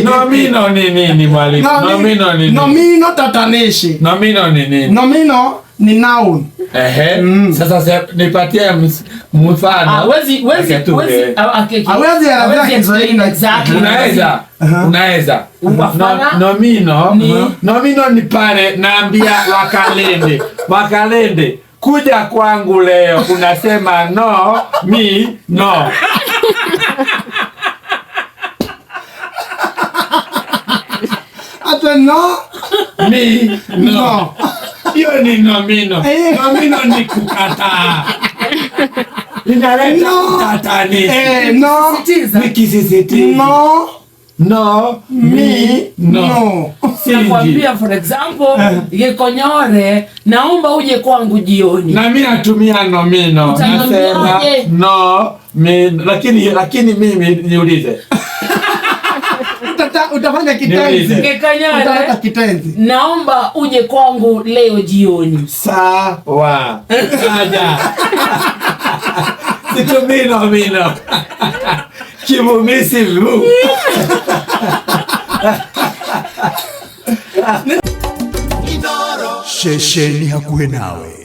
Nomino ni nini, mwalimu? Nomino ni nini? Nomino tatanishi. Nomino ni nini? Nomino ni noun. Ehe. Sasa nipatie mfano. Hawezi Aketu, wezi Hawezi elezea Kiswahili Exactly. Unaweza. Unaweza. Wafana Nomino. ni- Nomino ni pale naambia Wakalende. Wakalende, kuja kwangu leo, unasema no mi no. Ate no Mi no. No. Hiyo ni nomino. Eh. Nomino ni kukataa. Inaleta No. utatanishi. Eh, no. Sisitiza. Ni kisisitizo. No. No mi no. No. Sinji. Nakwambia, for example, Gikonyore, naomba uje kwangu jioni. Na mi natumia nomino. Utaniambiaje? Nasema no mi, lakini mimi niulize. Utafanya kitenzi. Niulize. Utaleta Gikonyore, kitenzi. naomba uje kwangu leo jioni. Sawa. Saja. Situmii nomino. Kivumisi vu. Shesheni hakuhe nawe.